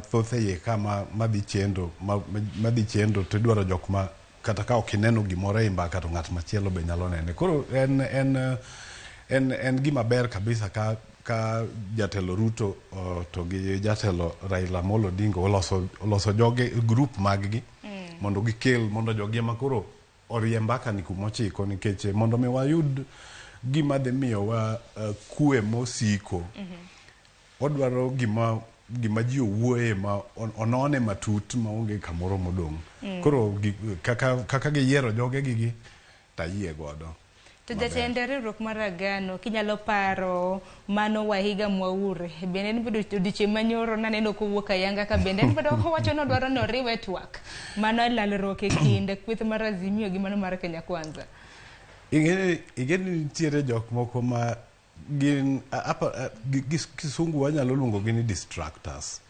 mathoth e iye ka ma madhi chendo ma, madhi chendo to idwaro jok ma kata ka ok ineno gimoro ei mbaka to ng'at machielo be nyalo nene. Koro en en en en gima ber kabisa ka ka jatelo Ruto to gi jatelo Raila Amolo Odinga oloso oloso joge group mag gi mondo gikel mondo jogi ema koro orie mbaka ni kumochiko nikech mondo mi wayud gima dhi miyowa kwe mosiko odwaro gima gima ji owuoye ma onone matut maonge kamoro modong'. Koro kaka kaka giyiero joge gigi tayie godo. To jatend riwruok mar Agano, kinyalo paro mano Wahiga Mwaure, bende en bedo odiochieng' manyoro naneno kowuok ayanga ka bende en bedo owacho ni odwaro ni oriwe twak. Mano lalruok e kind kweth mar Azimio gi mano mar Kenya Kwanza. Ing'e ni nitiere jok moko ma gin kisungu wanyalo luongo gi ni distractors.